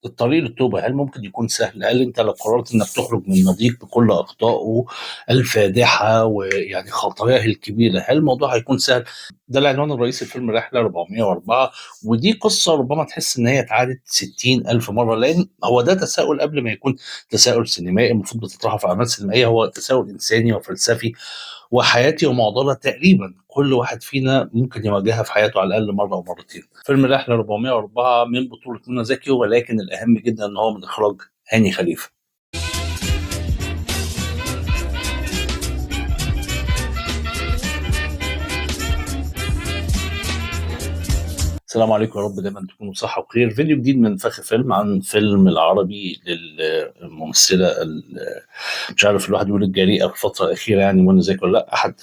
الطريق للتوبة هل ممكن يكون سهل؟ هل انت لو قررت انك تخرج من ماضيك بكل اخطائه الفادحه ويعني خطاياه الكبيرة، هل الموضوع هيكون سهل؟ ده العنوان الرئيسي لفيلم رحله 404، ودي قصة ربما تحس ان هي اتعادت 60,000 مرة، لان هو ده تساؤل قبل ما يكون تساؤل سينمائي المفروض بتطرحه في اعمال سينمائية، هو تساؤل انساني وفلسفي وحياتي ومعضله تقريبا كل واحد فينا ممكن يواجهها في حياته على الاقل مرة او مرتين. فيلم رحله 404 من بطوله منى زكي، ولكن الاهم جدا ان هو من اخراج هاني خليفة. السلام عليكم، يا رب دايما تكونوا بصحة وخير. فيديو جديد من فخ فيلم عن فيلم العربي للممثله مش عارف الواحد يقول الجريئة في الفترة الاخيرة، يعني منى زكي ولا لا، احد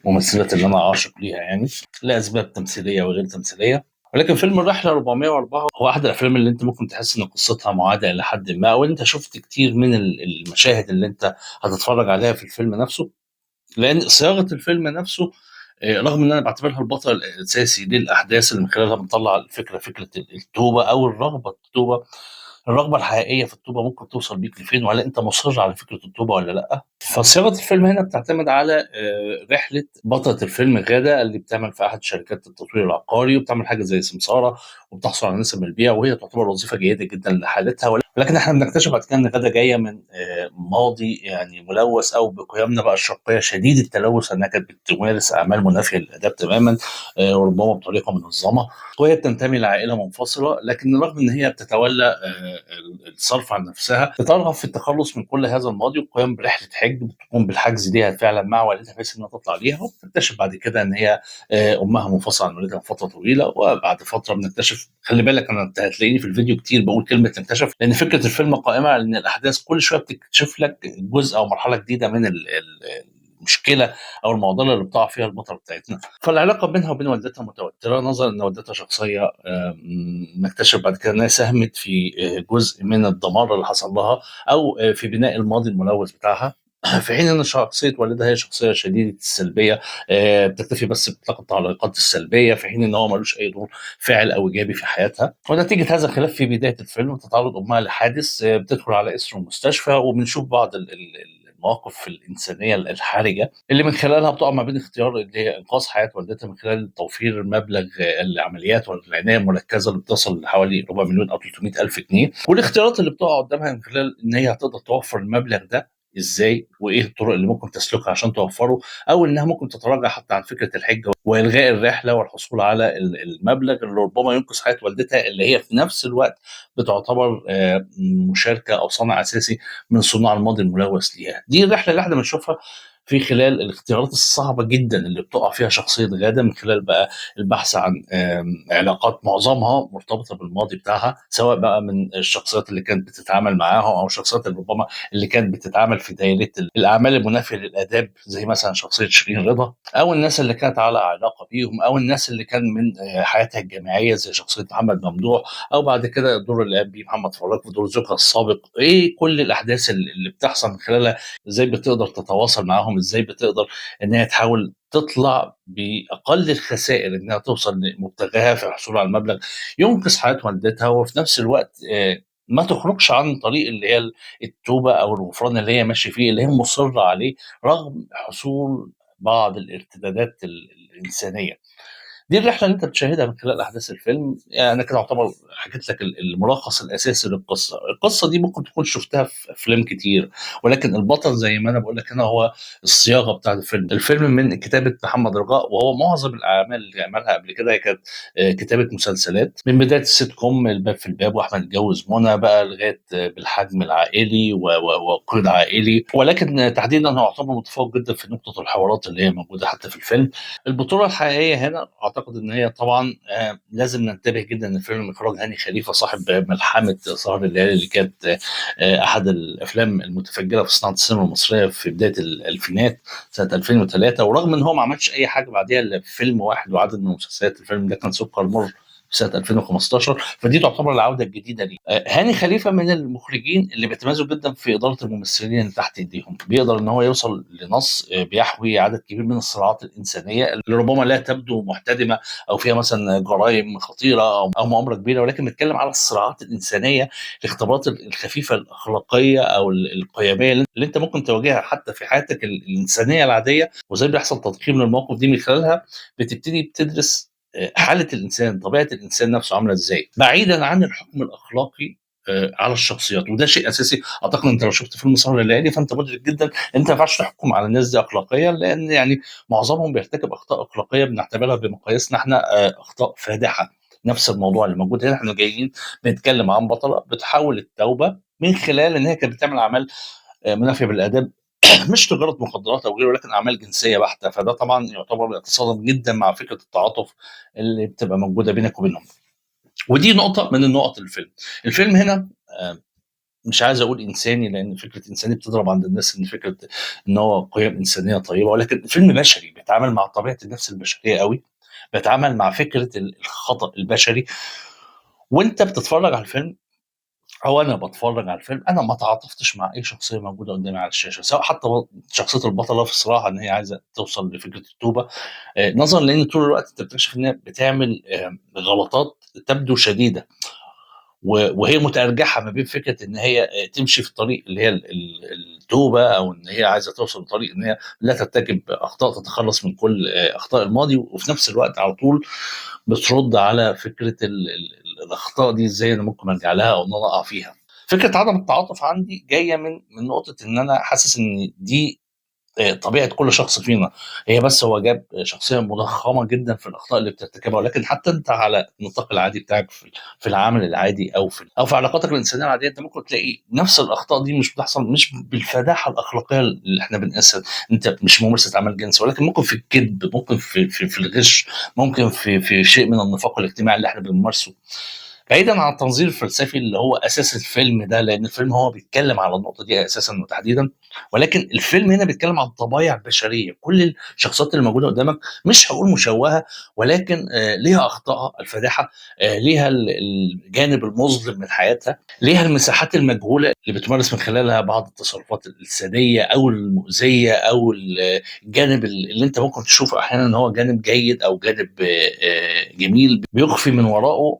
الممثلات اللي انا عاشق ليها يعني لاسباب تمثيلية وغير تمثيلية. ولكن فيلم الرحله 404 هو احد الافلام اللي انت ممكن تحس ان قصتها معاده الى حد ما، او انت شفت كتير من المشاهد اللي انت هتتفرج عليها في الفيلم نفسه، لان صياغة الفيلم نفسه رغم ان انا بعتبرها البطل الاساسي للاحداث اللي من خلالها بنطلع الفكرة، فكرة التوبة او الرغبة التوبة، الرغبة الحقيقية في التوبة ممكن توصل بيك لفين، وهل انت مصر على فكرة التوبة ولا لا. فصياغه الفيلم هنا بتعتمد على رحله بطلة الفيلم غاده اللي بتعمل في احد شركات التطوير العقاري، وبتعمل حاجة زي سمساره وبتحصل على نسب البيع، وهي تعتبر وظيفة جيدة جدا لحالتها. ولكن احنا بنكتشف بعد كده ان غاده جاية من ماضي يعني ملوث، او بقيمنا بقى الشرقية شديد التلوث، انها كانت بتمارس اعمال منافيه للاداب تماما، وربما بطريقة منظمة، وهي بتنتمي لعائلة منفصلة. لكن رغم ان هي بتتولى الصرف عن نفسها، بترغب في التخلص من كل هذا الماضي والقيام برحله حج، بتقوم بالحجز ليها فعلا مع والدتها بحيث انها تطلع ليها. وبتكتشف بعد كده ان هي امها منفصلة عن والدتها فترة طويلة. وبعد فترة بنكتشف، خلي بالك انا هتلاقيني في الفيديو كتير بقول كلمة نكتشف، لان فكرة الفيلم قائمة على ان الاحداث كل شوية بتكتشف لك جزء او مرحلة جديدة من المشكلة او المعضلة اللي بتقع فيها البطلة بتاعتنا. فالعلاقه بينها وبين والدتها متوترة، نظرا ان والدتها شخصية نكتشف بعد كده انها ساهمت في جزء من الدمار اللي حصل لها، او في بناء الماضي الملوث بتاعها، في حين ان شخصية والدها هي شخصية شديدة السلبية، بتكتفي بس باطلاق التعليقات السلبية، في حين ان هو ملوش اي دور فاعل او ايجابي في حياتها. ونتيجة هذا الخلاف في بداية الفيلم تتعرض امها لحادث، بتدخل على اسر المستشفى، وبنشوف بعض المواقف الانسانية الحرجة اللي من خلالها بتقع ما بين اختيار اللي هي انقاذ حياة والدتها من خلال توفير مبلغ العمليات والعناية المركزة اللي بتصل لحوالي ربع مليون او 300,000 جنيه، والاختيارات اللي بتقع قدامها من خلال ان هي هتقدر توفر المبلغ ده ازاي، وايه الطرق اللي ممكن تسلكها عشان توفره، او انها ممكن تتراجع حتى عن فكرة الحجة والغاء الرحلة والحصول على المبلغ اللي ربما ينقذ حياة والدتها، اللي هي في نفس الوقت بتعتبر مشاركة او صانع اساسي من صناع الماضي الملوث ليها. دي الرحلة اللي احنا بنشوفها في خلال الاختيارات الصعبة جدا اللي بتقع فيها شخصية غادة، من خلال بقى البحث عن علاقات معظمها مرتبطة بالماضي بتاعها، سواء بقى من الشخصيات اللي كانت بتتعامل معاهم، أو الشخصيات اللي ربما اللي كانت بتتعامل في دائرة الأعمال المنافية للآداب، زي مثلا شخصية شيرين رضا، أو الناس اللي كانت على علاقة بيهم، أو الناس اللي كان من حياتها الجامعية زي شخصية محمد ممدوح، أو بعد كده الدور اللي قام بيه محمد فراج في دور زوجها السابق. إيه كل الأحداث اللي بتحصل من خلالها، إزاي بتقدر تتواصل معاهم، ازاي بتقدر ان هي تحاول تطلع باقل الخسائر انها توصل لمبتغاها في الحصول على المبلغ ينقذ حياة والدتها، وفي نفس الوقت ما تخرجش عن طريق اللي هي التوبة او الغفران اللي هي ماشية فيه، اللي هي مصرة عليه رغم حصول بعض الارتدادات الانسانية. دي الرحلة اللي انت بتشاهدها من خلال احداث الفيلم. يعني انا كده اعتبر حكيت لك الملخص الاساسي للقصة. القصة دي ممكن تكون شفتها في افلام كتير، ولكن البطل زي ما انا بقول لك هنا هو الصياغة بتاعه الفيلم. الفيلم من كتابه محمد رجاء، وهو معظم الاعمال اللي عملها قبل كده كانت كتابه مسلسلات، من بداية السيت كوم الباب في الباب واحمد اتجوز منى بقى لغاية بالحجم العائلي وقيد عائلي. ولكن تحديدا هو يعتبر متفوق جدا في نقطة الحوارات اللي هي موجودة حتى في الفيلم. البطولة الحقيقية هنا اعتقد ان هي طبعا لازم ننتبه جدا ان الفيلم اخراج هاني خليفة صاحب ملحمة سهر الليالي اللي كانت احد الافلام المتفجره في صناعة السينما المصرية في بداية الالفينات سنة 2003، ورغم ان هو ما عملش اي حاجة بعديها الا فيلم واحد وعدد من المسلسلات. الفيلم ده كان سكر مر في في سنة 2015، فدي تعتبر العودة الجديدة ليه. هاني خليفة من المخرجين اللي بيتميزوا جدا في ادارة الممثلين اللي تحت ايديهم، بيقدر ان هو يوصل لنص بيحوي عدد كبير من الصراعات الانسانية اللي ربما لا تبدو محتدمه او فيها مثلا جرائم خطيرة او مؤامرة كبيرة، ولكن بيتكلم على الصراعات الانسانية، الاختبارات الخفيفة الاخلاقية او القيميه اللي انت ممكن تواجهها حتى في حياتك الانسانية العادية، وازاي بيحصل تضخيم للمواقف دي من خلالها بتبتدي بتدرس حاله الانسان، طبيعة الانسان نفسه عامله ازاي، بعيدا عن الحكم الاخلاقي على الشخصيات. وده شيء اساسي، اعتقد انت لو شفت فيلم سهر الليالي فانت مدرك جدا انت ما ينفعش تحكم على الناس دي اخلاقيا، لان يعني معظمهم بيرتكب اخطاء اخلاقية بنعتبرها بمقاييسنا احنا اخطاء فادحة. نفس الموضوع اللي موجود هنا، احنا جايين بنتكلم عن بطلة بتحاول التوبة من خلال ان هي كانت بتعمل اعمال منافيه بالاداب، مش تجارة مخدرات او غيره، ولكن اعمال جنسية بحته، فده طبعا يعتبر يتصادم جدا مع فكرة التعاطف اللي بتبقى موجودة بينك وبينهم. ودي نقطة من النقط الفيلم. الفيلم هنا مش عايز اقول انساني، لان فكرة انساني بتضرب عند الناس ان فكرة ان هو قيم انسانيه طيبة، ولكن فيلم بشري بيتعامل مع طبيعة النفس البشرية قوي، بيتعامل مع فكرة الخطا البشري. وانت بتتفرج على الفيلم او انا بتفرج على الفيلم، انا ما تعاطفتش مع اي شخصية موجودة قدامي على الشاشة، سواء حتى شخصية البطلة في صراع ان هي عايزه توصل لفكرة التوبة، نظرا لان طول الوقت انت بتكتشف ان هي بتعمل غلطات تبدو شديدة، وهي متارجحه ما بين فكرة ان هي تمشي في الطريق اللي هي التوبة، او ان هي عايزه توصل لطريق ان هي لا ترتكب اخطاء، تتخلص من كل اخطاء الماضي، وفي نفس الوقت على طول بترد على فكرة الاخطاء دي ازاي انا ممكن ارجع لها او ان انا اقع فيها. فكرة عدم التعاطف عندي جاية من نقطة ان انا حاسس ان دي طبيعة كل شخص فينا، هي بس هو جاب شخصية مضخمه جدا في الاخطاء اللي بترتكبها، ولكن حتى انت على النطاق العادي بتاعك في العمل العادي او في علاقاتك الانسانية العادية، انت ممكن تلاقي نفس الاخطاء دي مش بتحصل، مش بالفداحه الاخلاقية اللي احنا بنقيسها، انت مش ممارسة عمل جنسي، ولكن ممكن في الكذب، ممكن في الغش، ممكن في شيء من النفاق الاجتماعي اللي احنا بنمارسه. بعيدا عن التنظير الفلسفي اللي هو اساس الفيلم ده، لان الفيلم هو بيتكلم على النقطة دي اساسا وتحديدا، ولكن الفيلم هنا بيتكلم عن طبايع بشرية، كل الشخصيات اللي موجودة قدامك مش هقول مشوهة، ولكن ليها اخطائها الفادحه، ليها الجانب المظلم من حياتها، ليها المساحات المجهولة اللي بتمارس من خلالها بعض التصرفات الساديه او المؤذية، او الجانب اللي انت ممكن تشوفه احيانا ان هو جانب جيد او جانب جميل بيخفي من ورائه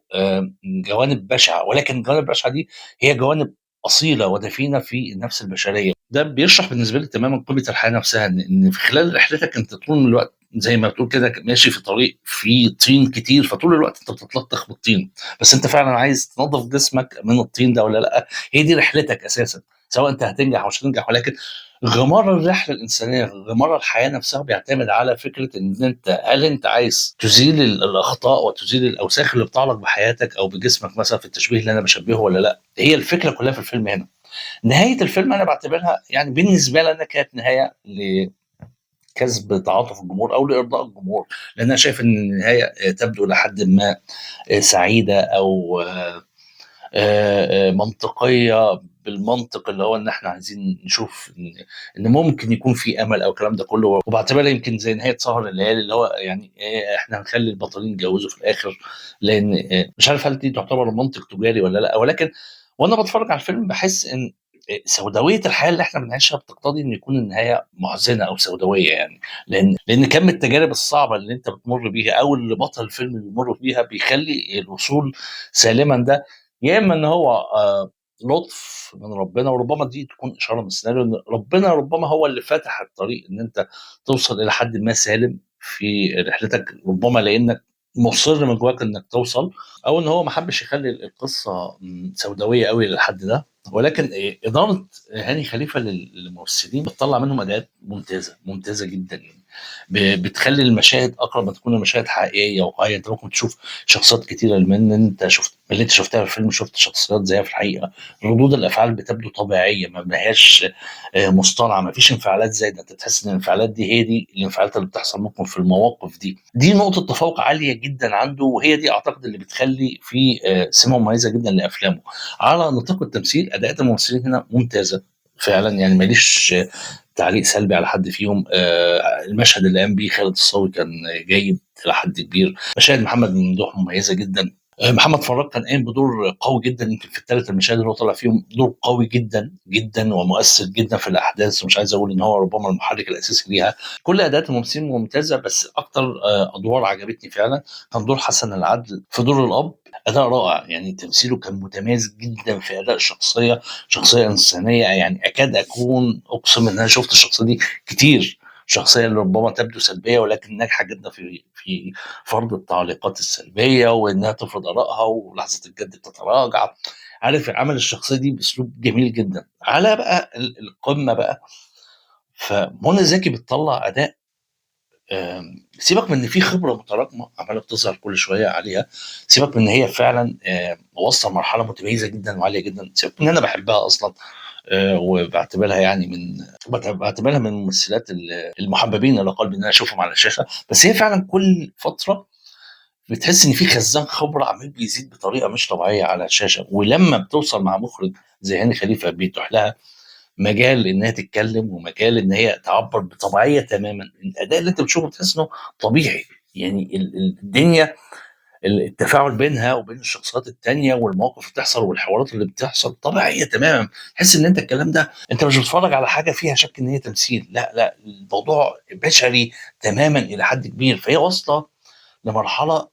جوانب بشعة، ولكن الجوانب البشعة دي هي جوانب اصيلة ودفينه في النفس البشرية. ده بيشرح بالنسبة لي تماما قيمة الحياة نفسها، ان في خلال رحلتك انت طول الوقت زي ما بتقول كده ماشي في طريق فيه طين كتير، فطول الوقت انت بتتلطخ بالطين، بس انت فعلا عايز تنظف جسمك من الطين ده ولا لا؟ هي دي رحلتك اساسا، سواء انت هتنجح او مش هتنجح، ولكن غمار الرحلة الانسانية، غمار الحياة نفسها بيعتمد على فكرة ان انت هل انت عايز تزيل الاخطاء وتزيل الاوساخ اللي بتعلق بحياتك او بجسمك مثلا في التشبيه اللي انا بشبهه ولا لا. هي الفكرة كلها في الفيلم هنا. نهاية الفيلم انا بعتبرها يعني بالنسبة لي انا كانت نهاية لكسب تعاطف الجمهور او لارضاء الجمهور، لان انا شايف ان النهاية تبدو لحد ما سعيدة او منطقية، بالمنطق اللي هو ان احنا عايزين نشوف ان ممكن يكون في امل او الكلام ده كله. وبعتبرها يمكن زي نهاية سهر الليالي اللي هو يعني احنا هنخلي البطلين يتجوزوا في الاخر، لان مش عارف هل دي تعتبر منطق تجاري ولا لا، ولكن وانا بتفرج على الفيلم بحس ان سوداوية الحياة اللي احنا بنعيشها بتقتضي ان يكون النهاية محزنه او سوداوية، يعني لان كم التجارب الصعبة اللي انت بتمر بيها او اللي بطل الفيلم بيمر بيها بيخلي الوصول سالما ده يا اما ان هو لطف من ربنا، وربما دي تكون اشارة من السيناريو ان ربنا ربما هو اللي فتح الطريق ان انت توصل الى حد ما سالم في رحلتك، ربما لانك مصر من جواك انك توصل، او ان هو ما حبش يخلي القصة سوداوية قوي للحد ده. ولكن ادارة هاني خليفة للممثلين بتطلع منهم اداءات ممتازة ممتازة جدا، بتخلي المشاهد اقرب ما تكون المشاهد حقيقية وواقعيه. انت ممكن تشوف شخصيات كتيرة من اللي انت شفتها في الفيلم، شفت شخصيات زيها في الحقيقة. ردود الافعال بتبدو طبيعية، ما هياش مصطنعه، ما فيش انفعالات زايدة، انت تحس ان الانفعالات دي هي دي الانفعالات اللي بتحصل ممكن في المواقف دي. دي نقطة تفوق عالية جدا عنده، وهي دي اعتقد اللي بتخلي في سمه مميزة جدا لافلامه. على نطاق التمثيل اداءات الممثلين هنا ممتازة فعلا، يعني ماليش تعليق سلبي على حد فيهم. المشهد اللي قام بيه خالد الصاوي كان جيد الى حد كبير، مشاهد محمد ممدوح مميزة جدا. محمد فراج كان قايم بدور قوي جدا، يمكن في الثلاث المشاهد اللي هو طلع فيهم دور قوي جدا جدا ومؤثر جدا في الاحداث، ومش عايز اقول ان هو ربما المحرك الاساسي ليها. كل اداءات الممثلين ممتازة، بس اكتر ادوار عجبتني فعلا كان دور حسن العدل في دور الاب، اداء رائع يعني، تمثيله كان متميز جدا في اداء الشخصية، شخصية انسانيه يعني، اكاد اكون اقسم ان انا شفت الشخصية دي كتير، شخصية اللي ربما تبدو سلبية ولكن ناجحة جدا في فرض التعليقات السلبية وانها تفرض ارائها، ولحظة الجد بتتراجع. عارف عمل الشخصية دي باسلوب جميل جدا. على بقى القمه بقى، فمنى زكي بتطلع اداء، سيبك من ان في خبره متراكمه عماله بتظهر كل شوية عليها، سيبك من ان هي فعلا واصله لمرحلة متميزة جدا وعاليه جدا، سيبك من ان انا بحبها اصلا، وبعتبرها يعني من بعتبرها من الممثلات المحببين الى قلبي ان انا اشوفهم على الشاشة، بس هي فعلا كل فترة بتحس ان في خزان خبره عمال بيزيد بطريقة مش طبيعية على الشاشة، ولما بتوصل مع مخرج زي هاني خليفة بيتوح لها مجال انها تتكلم ومجال ان هي تعبر بطبيعيه تماما. الاداء اللي انت بتشوفه بتحس انه طبيعي يعني، الدنيا التفاعل بينها وبين الشخصيات التانية والمواقف اللي بتحصل والحوارات اللي بتحصل طبيعية تماما، تحس ان انت الكلام ده انت مش بتتفرج على حاجة فيها شك ان هي تمثيل، لا لا، الموضوع بشري تماما الى حد كبير. فهي واصلة لمرحلة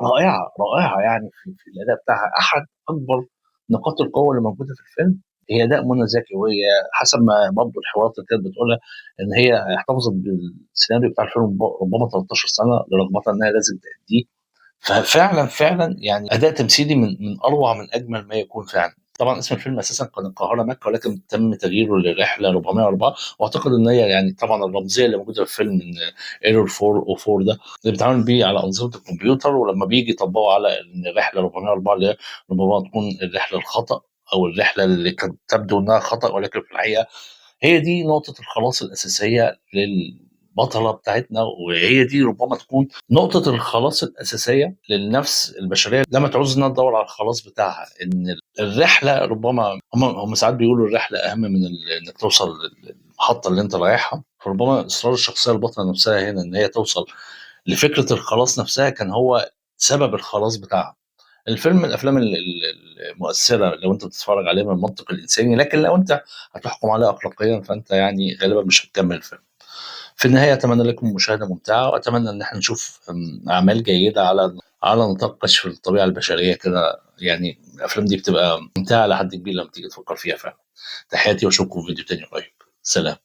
رائعة رائعة يعني في الاداء بتاعها. احد اكبر نقاط القوة اللي موجودة في الفيلم هي اداء منى زكي، وهي حسب ما برضه الحوارات اللي كانت بتقولها ان هي احتفظت بالسيناريو بتاع الفيلم ربما 13 سنة لرغبتها انها لازم تأدية. ففعلا فعلا يعني اداء تمثيلي من اروع من اجمل ما يكون فعلا. طبعا اسم الفيلم اساسا كان القاهرة مكة، ولكن تم تغييره لرحلة 404، واعتقد ان هي يعني طبعا الرمزية اللي موجودة في الفيلم ان error 404 ده اللي بيتعامل بيه على انظمة الكمبيوتر، ولما بيجي يطبقوا على ان الرحلة 404 اللي هي ربما تكون الرحلة الخطا او الرحلة اللي كانت تبدو انها خطا، ولكن في الحقيقة هي دي نقطة الخلاص الاساسية للبطله بتاعتنا، وهي دي ربما تكون نقطة الخلاص الاساسية للنفس البشرية لما تعوز انها تدور على الخلاص بتاعها. ان الرحلة ربما هم ساعات بيقولوا الرحلة اهم من انك توصل للمحطه اللي انت رايحها، فربما اصرار الشخصية البطلة نفسها هنا ان هي توصل لفكرة الخلاص نفسها كان هو سبب الخلاص بتاعها. الفيلم من الافلام المؤثرة لو انت بتتفرج عليه من المنطق الانساني، لكن لو انت هتحكم عليه اخلاقيا فانت يعني غالبا مش هتكمل الفيلم. في النهاية اتمنى لكم مشاهده ممتعة، واتمنى ان احنا نشوف اعمال جيدة على نطاق كشف الطبيعة البشرية كده، يعني الافلام دي بتبقى ممتعة لحد كبير لما تيجي تفكر فيها فعلا. تحياتي واشوفكم في فيديو تاني قريب. سلام.